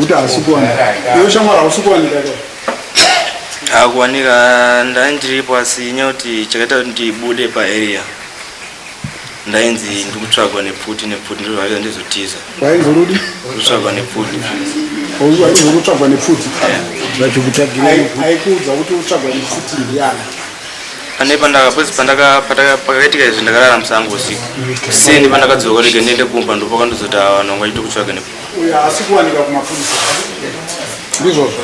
Nekuti haasi kuwanika. Iwe shamwari hausi kuwanika ka? Akuwanika ndandiripo asi inyaya kuti chakaita kuti ndibude paarea ndainzi ndiri kutsvagwa nepfuti nepfuti ndozvakaita ndizotiza. Wainzi uri kutsvagwa nepfuti. Wainzi uri kutsvagwa nepfuti. Vachikutsvagira aikuudza kuti utsvagwa nepfuti ndiani? Pane pandaka pose pandaka pataka pakaitika izvi ndakarara musango usiku. Kuseni pandakadzoka rega ndiende kumba ndopakandozoti ava vanhu vanga vachida kutsvaga nepfuti. Uyo haasi kuwanika kumapurisa. Ndizvozvo.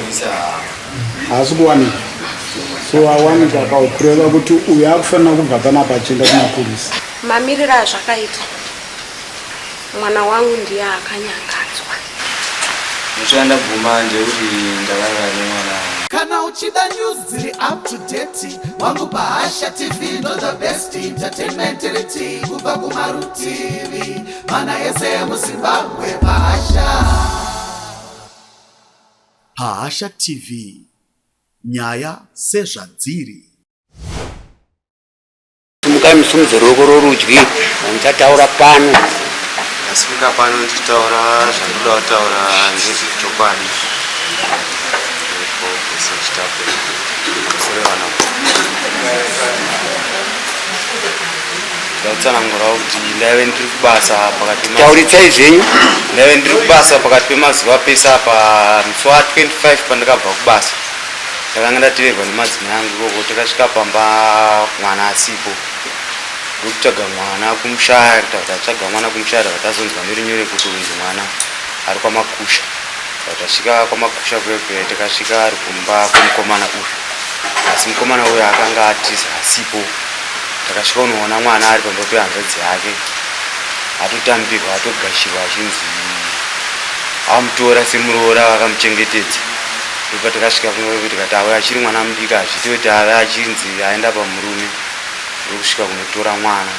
Haasi kuwanika. So awanika kureva kuti uyo akufanira kubva panapa achienda kumapurisa. Mamiriro azvakaita mwana wangu ndiye akanyangadzwa. Mhosva yandabvuma ndeyekuti ndakarara nemwana. Kana uchida news dziri up to date wangu paHasha TV ndo the best entertainment riti kubva kumarutivi mana ese emuZimbabwe paHasha. PaHasha TV nyaya sezvadziri. Simukai musimudze ruoko rworudyi zvandichataura pano. Ndasimuka pano ndichitaura zvandoda kutaura ndezvechokwadi. Ndakutsanangurawo kuti ndaive ndiri kubasa pakati Tauritsai zvenyu. Ndaive ndiri kubasa pakati pemazuva pese apa musi wa 25 pandakabva kubasa. Ndakanga ndateverwa nemadzimai angu ikoko takasvika pamba mwana asipo ndokutsvaga mwana kumushaya tabva tatsvaga mwana kumushaya tabva tazonzwa nyore nyore kuti unzi mwana ari kwamakusha tabva tasvika kwamakusha kuye takasvika ari kumba kwemukomana uyu asi mukomana uyu akanga atiza asipo takasvika kunoona mwana ari pamba pehanzvadzi yake atotambirwa atogashirwa achinzi amutora semuroora vakamuchengetedza Ndopatakasvika kumwe tikati auya achiri mwana mudiki hazviite kuti ave achinzi aenda pamurume ndokusvika kunotora mwana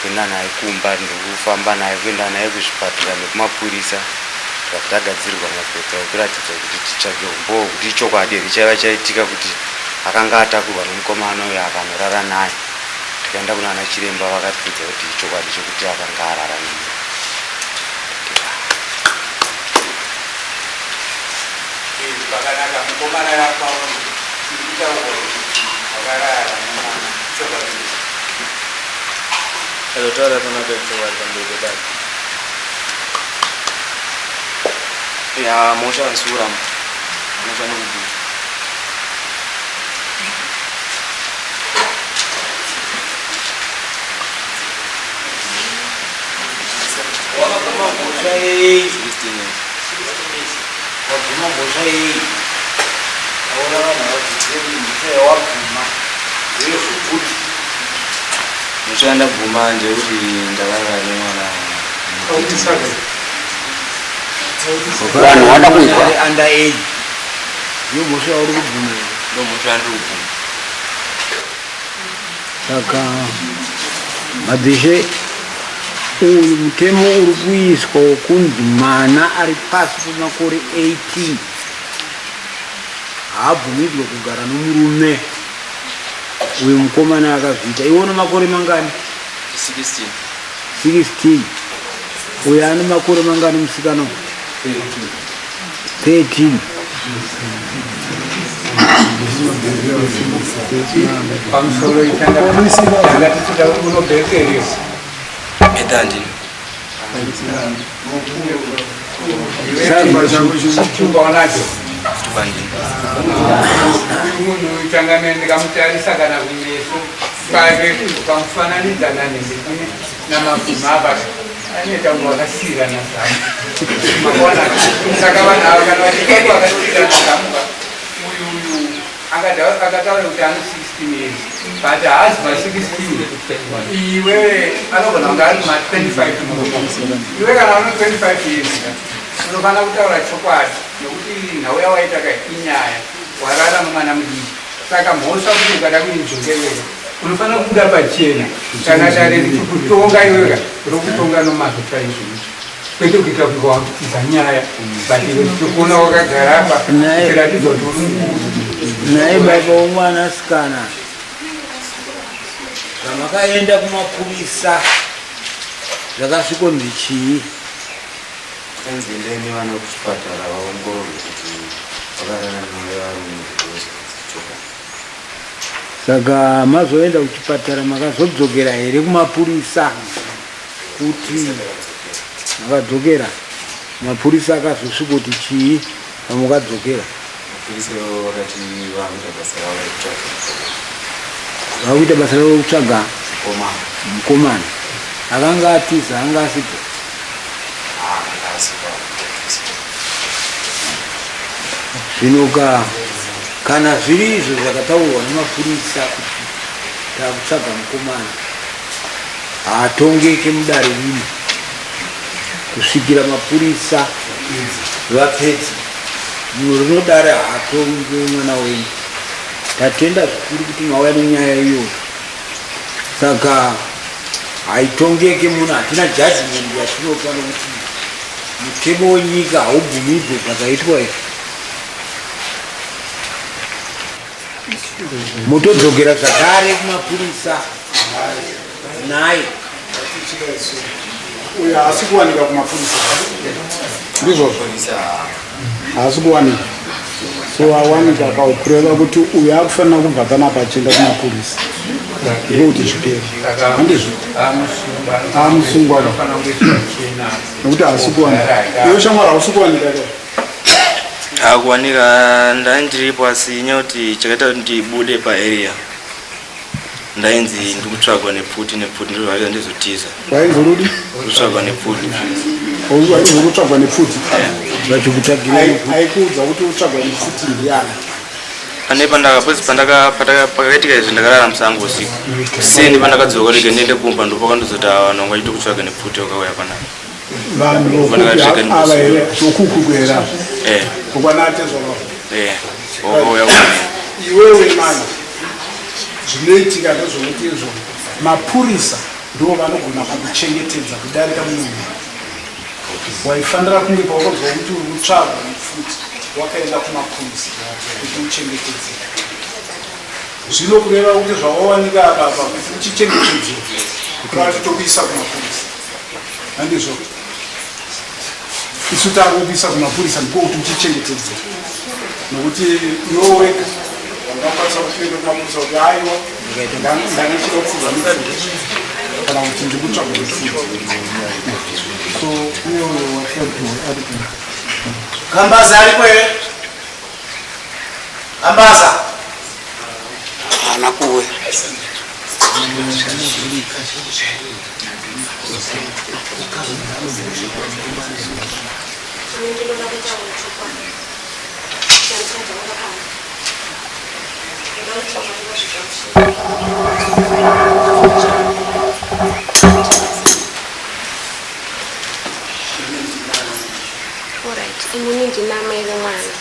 kuenda naye kumba ndokufamba naye kuenda naye kuzvipatara nekumapurisa tikabva tagadzirirwa mapepa ekuratidza kuti titsvage umbowo kuti ichokwadi here chaiva chaitika kuti akanga atakurwa nemukomana uyo akanorara naye tikaenda kunana chiremba vakatiudza kuti ichokwadi chekuti akanga arara nemunhu. Zvakanaka mukomana yakwauri irikutaurwa kuti wakarara nemwana ichokwadi here? Azotaura panapa ichokwadi pamberi pedare. Ya mhosva handisi kuramba. Mhosva ndikubvuma. Wakabvuma mhosva yei? 16 years. Wabvuma mhosva yei? Taura vanhu vadzidzire kuti mhosva yawabvuma ndeyezvokuti. Mhosva yandabvuma ndeyekuti ndakarara nemwana. Vanhu vada kunzwa. Under age. Ndiyo mhosva yauri kubvuma here? Ndiyo mhosva yandiri kubvuma. Saka madzishe uyu mutemo uri kuiswa wokunzi mwana ari pasi pemakore 18 haabvumidzwe kugara nomurume. Uyu mukomana akazviita. Iwe une makore mangani? 16. 16. Uyu ane makore mangani musikana uyu? 13. Pamusoro itanga tichida unobhekeresa. Edhandini. Chitupa unacho? Chitupa ndini. Uyu munhu uyu tanga ndikamutarisa kana kumeso kwake ukamufananidza nanhindikini namabvuma apa anoita kunge wakasiirana zamu. Maona? Saka vanhu ava kana vachiita kunge vakasiirana zamu ka uyu uyu akataura kuti ano 16 years but haazi ma 16 iwewe anogona kunge ari ma 25 iwe kana uno 25 years ka unofanira kutaura chokwadi nekuti nhau yawaita ka inyaya warara nomwana mudiki saka mhosva kuti ukada kuinzvongerera unofanira kubuda pachena kana dare richikutonga iweka rokutonga nomazvo chaizvo izvo kwete kuita kunge wakutiza nyaya but iwe tichikuona wakagara apa uchiratidza kuti uri mukuru. Nhai baba womwanasikana, zvamakaenda kumapurisa zvakasvikonzi chii? Tanzi endai nevana kuchipatara vaongororwe kuti vakarara nevarume chokwadi. Saka mazoenda kuchipatara makazodzokera here kumapurisa kuti makadzokera? Mapurisa akazosvikoti chii pamukadzokera? Mapurisa ivo vakati vakuita basa ravo rekutsvaga mukomana. Vakuita basa ravo rekutsvaga mukomana. Mukomana akanga atiza anga asipo. Ah, anga asipo. Zvino ka kana zviri izvo zvakataurwa nemapurisa kuti takutsvaga mukomana haatongeke mudare rino kusvikira mapurisa vapedza munhu rinodare haatonge mwana wenyu tatenda zvikuru kuti mauya nenyaya iyoyo saka haitongeke munhu hatina judgment yatinopa nokuti mutemo wenyika haubvumidze zvakaitwa izvi motodzokera zvakare kumapurisa naye uyo haasi kuwanika kumapurisa ndizvozvo haasi kuwanika so awanika kureva kuti uyo akufanira kubva panapa achienda kumapurisa ndokuti zvipere handizvo amusungwa nekuti haasi kuwanika iwe shamwari hausi kuwanika ka Akuwanika ndandiripo asi nyaya kuti chakaita kuti ndibude paarea ndainzi ndikutsvagwa nepfuti nepfuti ndozvakaita ndizotiza. Wainzi urudi? Kutsvagwa nepfuti. Uri kutsvagwa nepfuti? Vachikutsvagira Aikuudza kuti utsvagwa nepfuti ndiani? Pane pandaka pose pandaka pataka pakaitika izvi ndakarara musango usiku. Seni pandakadzoka rege ndiende kumba ndopakandozoti ava vanhu vanga vachida kutsvaga nepfuti vakauya panapa. Vanhu vokupi ava here? Vokuku here ava? Eh. Vokwana atezvava? Eh. Vakauya kuno. Iwewe manje zvinoitika ndezvokuti izvo mapurisa ndivo vanogona kukuchengetedza kudarika mumwe munhu. Waifanira kunge pawakanzwa kuti uri kutsvagwa nepfuti wakaenda kumapurisa kuti uchengetedzeke. Zvino kureva kuti zvawawanika apa apa kuti uchichengetedzeke kureva kuti tokuisa kumapurisa. Handizvo? Isu takukuisa kumapurisa ndiko kuti uchichengetedzeke. Nokuti iwe wega ungakwanisa kuenda kumapurisa kuti aiwa ndanga kupfurwa nepfuti kana kuti ndiri kutsvagwa nepfuti. So uyoyo watsvagiwa ari Kambaza aripo here? Kambaza. Haana kuuya. Ini ndinoda kutaura chokwadi. Chandikataura pano. Ndoda kuti Mwari vazvigamuchire. Alright, inini ndina amai vemwana.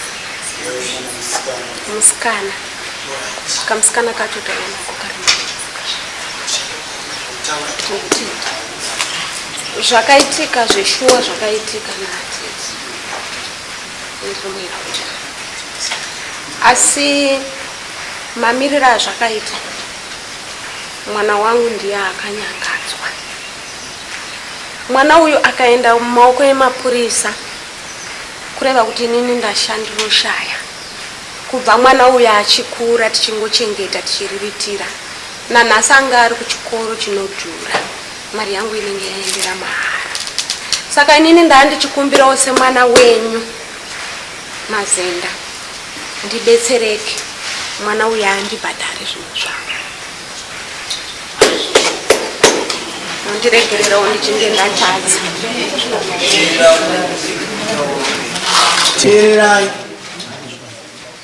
Musikana. Kamusikana kacho tauya nako kari Tinotenda. Zvakaitika zveshuwa zvakaitika natete. Ndinomuira kuti. Asi mamiriro azvakaita mwana wangu ndiye akanyangadzwa. Mwana uyu akaenda mumaoko emapurisa kureva kuti inini ndashandiroshaya. Kubva mwana uyu achikura tichingochengeta tichiriritira. Nanhasi anga ari kuchikoro chinodhura. Mari yangu inenge yaendera mahara. Saka inini ndaa ndichikumbirawo semwana wenyu Mazenda ndibetsereke mwana uyu andibhadhare zvinhu zvangu. Mondiregererawo ndichinge ndatadza. Teererai.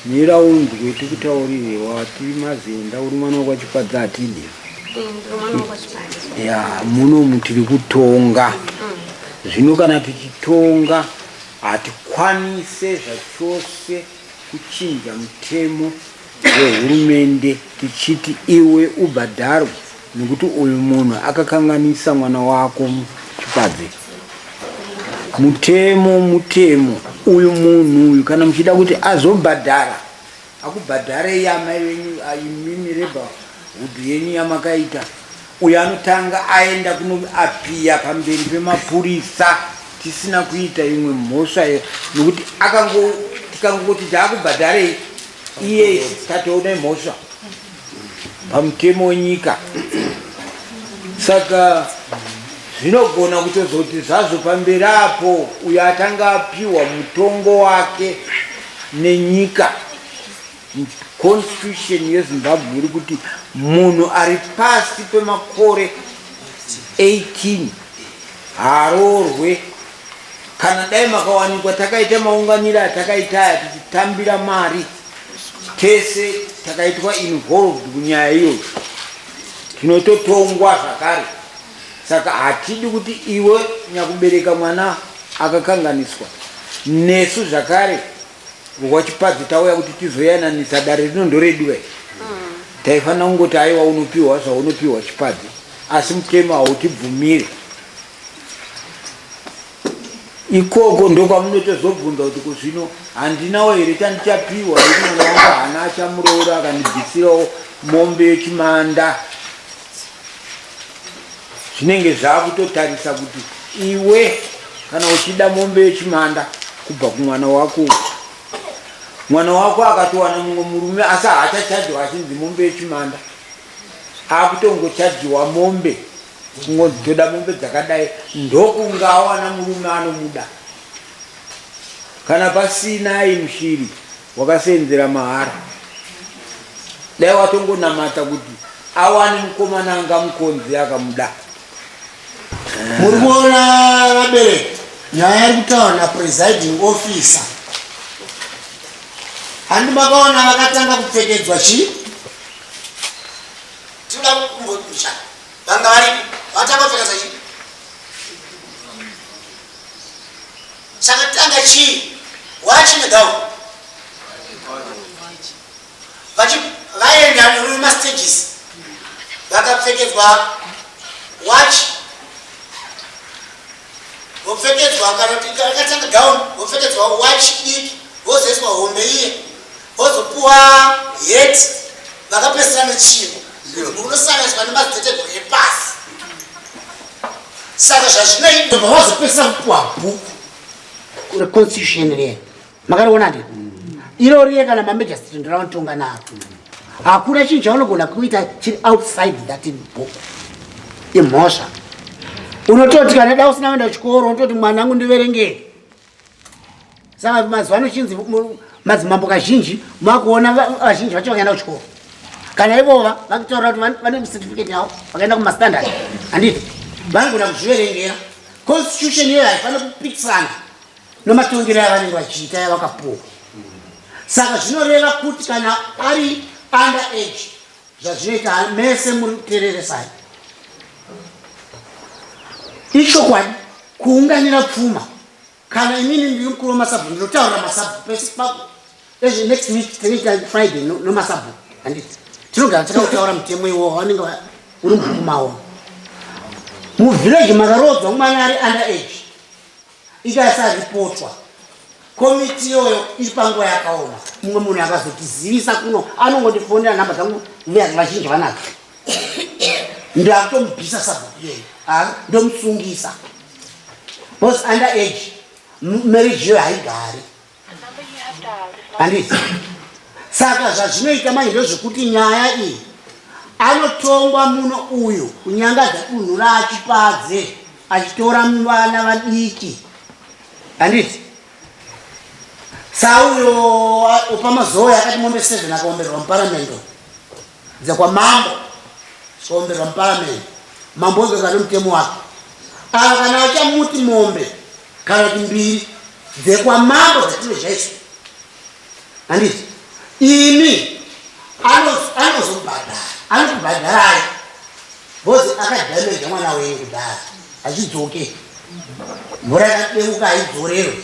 Mira unzwe tikutaurire wati Mazenda uri mwana wekwaChipadza hatidi. Ndiri mwana wekwaChipadza. Ya muno tiri kutonga. Zvino kana tichitonga hatikwanise zvachose kuchinja mutemo wehurumende tichiti iwe ubhadharwe nekuti uyu munhu akakanganisa mwana wako Chipadze. Mutemo mutemo uyu munhu uyu kana muchida kuti azobhadhara akubhadharei amai venyu imimi reba hudhu yenyu yamakaita uyu anotanga aenda kunoapiya pamberi pemapurisa. Tisina kuita imwe mhosva nokuti akango tikangoti taakubhadharei iye tatoona mhosva pamutemo wenyika. Saka zvinogona kutozoti zvazvo pamberi apo uyo atanga apiwa mutongo wake nenyika. Constitution yeZimbabwe iri kuti munhu ari pasi pemakore 18 haaroorwe. Kana dai makawanikwa takaita maunganiro atakaita aya tichitambira mari tese takaitwa involved kunyaya iyoyo tinototongwa zvakare. Saka hatidi kuti iwe nyakubereka mwana akakanganiswa nesu zvakare Rwachipadze tauya kuti tizoyananisa dare rino ndoredu kai taifanira kungoti aiwa unopiwa zvaunopiwa chipadze asi mutemo hautibvumire ikoko ndokwamunotozobvunza kuti kuzvino handinawo here chandichapiwa nekuti mwana wangu haana achamuroora akandibvisirawo mombe yechimanda Zvinenge zvakutotarisa kuti iwe kana uchida mombe yechimanda kubva kumwana wako mwana wako akatowana mumwe murume asi haachachadhiwa achinzi mombe yechimanda akutongochadhiwa mombe kungonzi toda mombe dzakadai ndokunge awana murume anomuda kana pasina ayi mushiri Wakaseenzera mahara. Dai watongonamata kuti awane mukomana angamukonze akamuda. Muri kuona vabereki, nyaya iri kutaura napresiding officer. Handi makaona vakatanga kupfekedzwa chii? Tinoda kumbocha vanga varipi vatanga kupfekedzwa chii? Chakatanga chii? Wachi negown. Vachi vaenda nemastages vakapfekedzwa watch vopfekedzwa kana kuti rakatanga gown vopfekedzwa watch diki vozoiswa hombe iye vozopuwa het vakapesana nechimbo unosanganiswa nemadziteteguru epasi saka zvazvinoita vazopesana kupuwa bhuku reconstitution riye makariona ndi iro riye kana mamagistrate ndiraonotonga naro hakuna chinhu chaunogona kuita chiri outside that book imhosva unototi kana da usina kuenda kuchikoro unototi mwana angu ndiverengei saka mazuva ano chinzi madzimambo kazhinji makuona vazhinji vacho vakaenda kuchikoro kana ivova vakutaura kuti vane certificate yavo vakaenda kumastandard handiti vanogona kuzviverengera constitution iyoyo haifanira kupikisana nomatongero yavanenge vachiita yavakapuwa saka zvinoreva kuti kana ari under age zvazvinoita mese muri kutereresai ichokwadi kuunganira pfuma kana inini ndiri mukuru wemasabhuku ndinotaurira masabhuku pese pako ezve next week tinoita friday nomasabhuku handiti tinogara takautaura mutemo iwowo wanenge uri mubhuku mawo muvillage makaroodzwa mwana ari under age ikasaripotwa komiti iyoyo iri panguva yakaoma mumwe munhu akazotizivisa kuno anongondifonera nhamba dzangu vazhinji vanadzo ndakutomubvisa sabhuku iyeyo ndomusungisa because under age marriage iyoyo haigari handiti saka zvazvinoita manje ndozvekuti nyaya iyi anotongwa muno uyu kunyangadza dunhu raachipadze achitora vana vadiki handiti sauyo upamazoe akati mombe 7 akaombererwa muparamendo dzekwamambo zikaombererwa muparamende mambo wega kane mutemo wake ava kana achamuti mombe kana kuti mbiri dzekwamambo dzatinozvaiswa handiti imi anozobhadhara anokubhadharai bcause akadhameja mwana wenyu kudhara hazvidzoke mvura yakadeuka haidzorerwe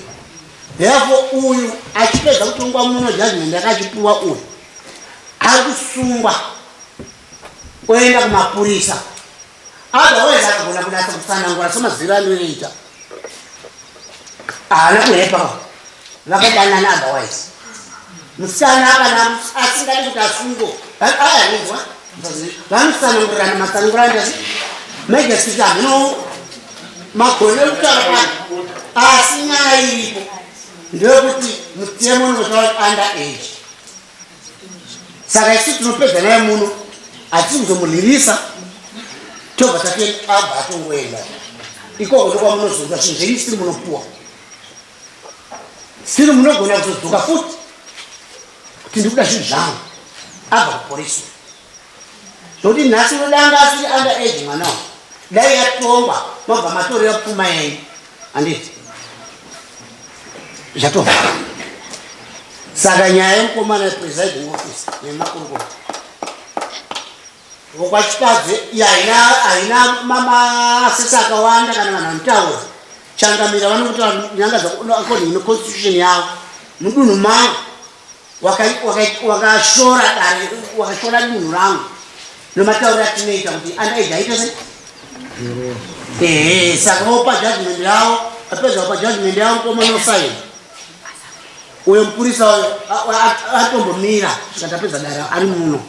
therefore uyu achipedza kutongwa muno judgment akachipiwa uyu ari kusungwa oenda kumapurisa otherwise akagona kunatsa kutsanangura semaziviro anoita haana kurepa vakadanana otherwise musikana kana asingadi kuti asungo ayanzwa vanotsanangurirana matsanangurana majesiti hameno magone ekutaura kwake. Asi nyaya iripo ndeyekuti mutemo unotaura kuti under age. Saka isu tinopedza naye muno, hatisi kuzomurwirisa, tobva tati abva atongoenda ikoko. Ndokwamunozonzwa zvinhu zvenyu siri munopuwa siri, munogona kuzodzoka futi kuti ndikuda zvinhu zvangu abva kuporisi. Zvokuti nhasi unodanga asiri under age mwana uyu, dai yatongwa mabva matorera pfuma yenyu, handiti zvatovhara? Saka nyaya yemukomana, presiding officer nemakurukota vokwaChipadze, haina maasesi akawanda kana vanhu vanotaura. Changamira, vanokuti nyanga according neconstitution yavo mudunhu mangu, wakashora dare, wakashora dunhu rangu nomatauriro atinoita kuti under age aita sei. Ehe, saka vopa judgment yavo. Apedza kupa judgment yavo, mukomana osaini. Uyo mupurisa uyo atombomira svika tapedza dare ari muno,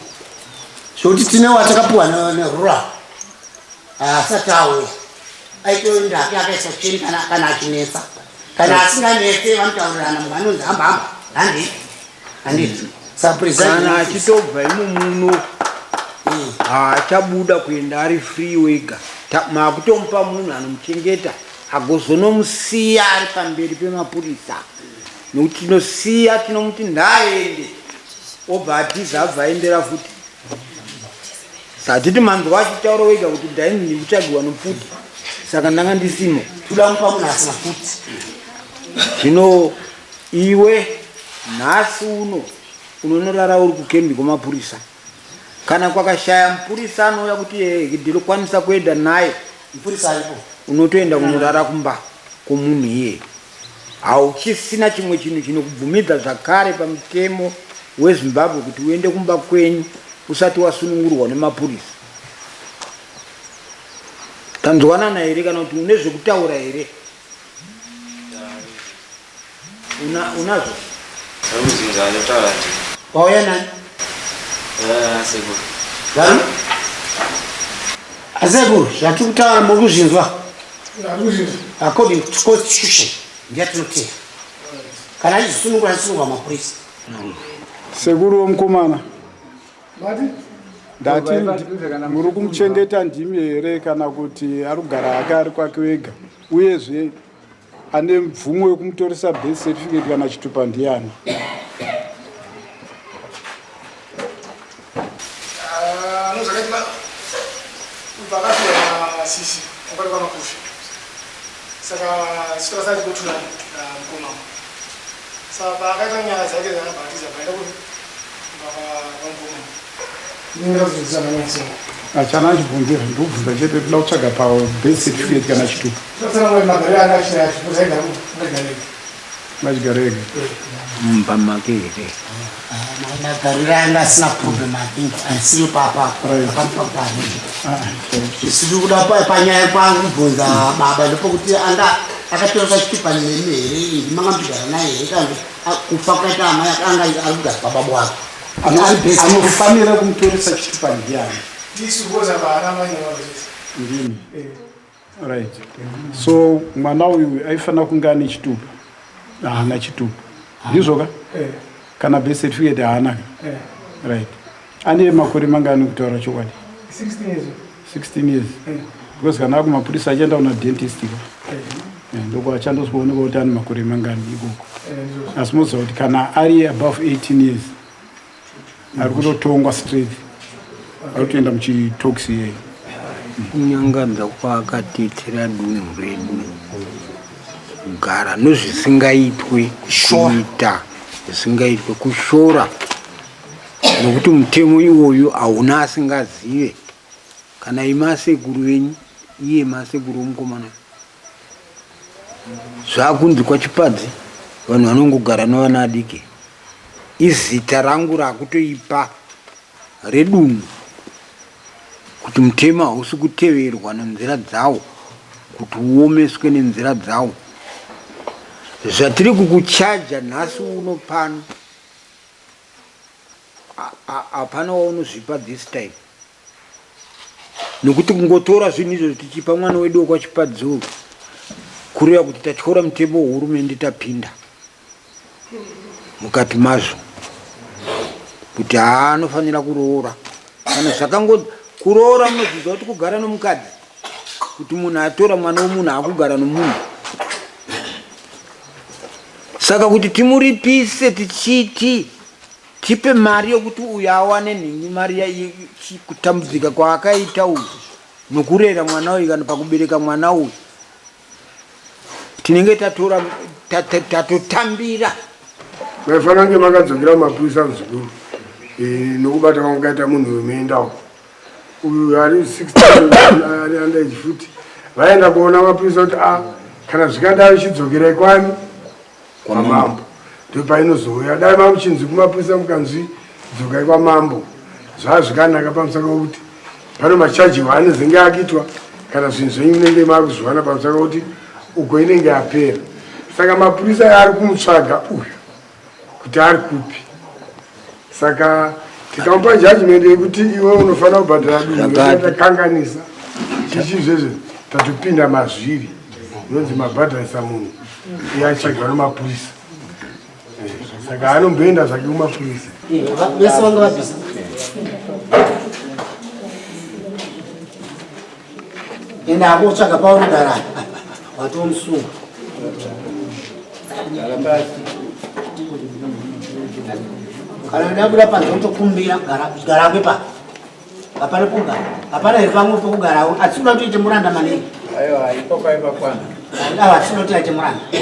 zvokuti tine watakapiwa nerural asati auya, aitoenda ake akaisa cheni. Kana achinetsa, kana asinganetse, vanotaurirana. Munhu anonzi hamba hamba, handii handii. Kana achitobva imo muno, haachabuda kuenda ari free wega. Makutomupa munhu anomuchengeta, agozonomusiya ari pamberi pemapurisa, nokuti tinosiya tinomuti ndaaende, obva atiza, abva aendera futi. Satiti manzwa achitaura wega kuti ndaini ndikutsvagiwa nopfuti, saka ndanga ndisimo. Toda mupa munhu asina futi. Zvino iwe nhasi uno unonorara uri kukembi kwemapurisa. Kana kwakashaya mupurisa anouya kuti ndinokwanisa kuenda naye, mupurisa aripo, unotoenda kunorara kumba kwomunhu iyeye. Hauchisina chimwe chinhu chinokubvumidza zvakare pamutemo weZimbabwe kuti uende kumba kwenyu usati wasunungurwa nemapurisa. Tanzwanana here, kana kuti une zvekutaura here? Unazvo? Sakuzinza anotaura ti. Wauya nani? Sekuru. Vani? Asekuru, zvatiri kutaura muri kuzvinzwa? According to constitution ndiyatinotera, kana achizosunungura, achisunungura mapurisa. Sekuru womukomana, ndati muri kumuchengeta ndimi here, kana kuti ari kugara hake ari kwake wega? Uyezve ane mvumo yekumutoresa birth certificate kana chitupa ndiani? Anozvakaitika kubva akafiwa nasisi wakati kwamakufi, saka isu takasati kotunani namukoma. Saka paakaita nyaya dzake dzakabhatiza, paenda kupi pamukoma. Achana achibvunzira, ndikubvunza chete, toda kutsvaga pabirth certificate kana chitupa. Achigara ega mumba make here? Magariro anga asina problem, I think asiri papa papa. Isiri kuda panyaya kwangu kubvunza baba ndepokuti anga akatoresa chitupa nemi here? Manga muchigara naye here? Kana kufa kukaita amai, anga ari kugara pababa wake? Anofanira kumutoresa chitupa ndiani? Tisu kuoza vana vanyavazvese. Ndini, right. So mwana uyu aifanira kunge ane chitupa, haana chitupa, ndizvoka? Kana birth certificate haana ka? Right. Ane makore mangani, kutaura chokwadi? 16 years. 16 years. Because kana akumapurisa achienda kuna dentist ka, ndoko achandosikuoneka kuti ane makore mangani ikoko. Asi moziva kuti kana ari above 18 years ari kutotongwa straight, ari kutoenda muchitokisi iyeyo. Kunyangadza kwaakatiitira dunhu redu, kugara nozvisingaitwe, kuita zvisingaitwe, kushora, nokuti mutemo iwoyu hauna asingazive, kana imi asekuru venyu, iye masekuru omukomana. Zvakunzi kwaChipadzi vanhu vanongogara nevana adiki, izita rangu rakutoipa redunhu kuti mutemo hausi kuteverwa nenzira dzawo, kuti uomeswe nenzira dzawo. Zvatiri kukuchaja nhasi uno pano, hapana waunozvipa this time, nokuti kungotora zvinhu izvo tichipa mwana wedu wekwaChipadzi uyu. Kureva kuti tatyora mutemo wehurumende tapinda mukati mazvo kuti haanofanira kuroora kana zvakango kuroora munodzidza kuti kugara nomukadzi kuti munhu atora mwana wemunhu akugara nomunhu saka kuti timuripise tichiti tipe mari yokuti uyu awane nhingi mari kutambudzika kwaakaita uyu nokurera mwana uyu kana pakubereka mwana uyu tinenge tatora tatotambira maifanira kunge makadzokera mumapurisa muzukuru eh, nokubata kwamukaita munhu wemenda uku uyu ari 16 ari underage futi vaenda kuona mapurisa kuti a ah, kana zvikadaro chidzokerai kwani kwamambo ndopainozouya dai mamuchinzi kumapurisa mukanzi dzokai kwamambo zvaa zvikanaka pamusaka wekuti pane machajiwa anezenge akiitwa kana zvinhu zvenyu munenge makuzviwana pamusaka wekuti uko inenge yapera saka mapurisa ari kumutsvaga uyu kuti ari kupi saka tikamupa judgment yekuti iwe unofanira kubhadhara dunhu takanganisa chichi zvezve tatopinda mazviri unonzi mabhadharisa munhu iye achitsvagirwa nemapurisa eh, saka anomboenda zvake kumapurisa vese vanga vabvisa enda akotsvaga paunogara watomusunga kana ndabuda panze utokumbira garako ipapo hapana pokugara hapana here pamwe pokugarawo hatisi kuda kutoite muranda maningi aiwa ipapo aipakwana awa hatisi kuda kuti aite muranda.